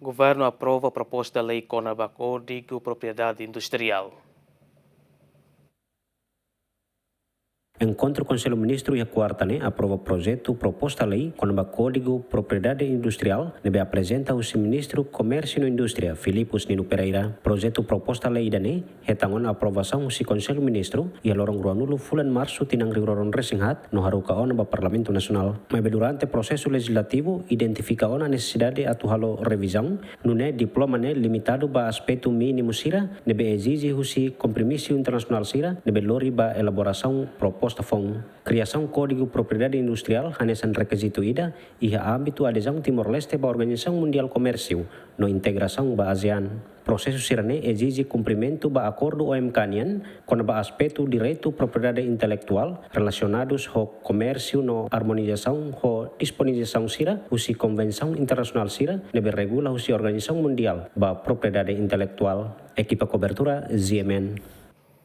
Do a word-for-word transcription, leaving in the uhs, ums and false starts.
Governu aprova proposta lei kona-ba Kódigu Propriedade Industriál. Enkontru Konsellu Ministru iha kuarta ne'e aprova projetu proposta lei kona-ba Kódigu Propriedade Industriál ne'ebé aprezenta husi Ministru Komérsiu no Indústria, Filipus Nino Pereira. Projetu proposta lei ida-ne'e hetan ona aprovasaun husi Konsellu Ministru iha loron ruanulu fulan Marsu tinan rihun rua ruanulu resin haat no haruka ona ba Parlamentu Nasionál. Maibé durante prosesu lejizlativu identifika ona nesesidade atu halo revizaun, nune'e diploma ne'e limitadu ba aspetu mínimu sira ne'ebé ezije husi kompromisu internasionál sira ne'ebé lori ba elaborasaun proposta foun. Kriasaun Kódigu Propriedade Industriál hanesan rekizitu ida iha ámbitu adezaun Timor-Leste ba Organizasaun Mundiál Komérsiu no integrasaun ba ASEAN. Prosesu sira-ne'e ezije kumprimentu ba akordu O M K nian kona-ba aspetu direitu propriedade intelektuál relasionadus ho komérsiu no armonizasaun ho disponizasaun sira husi konvensaun internasionál sira ne'ebé regula husi Organizasaun Mundiál ba Propriedade Intelektuál. Ekipa kobertura, Z M N.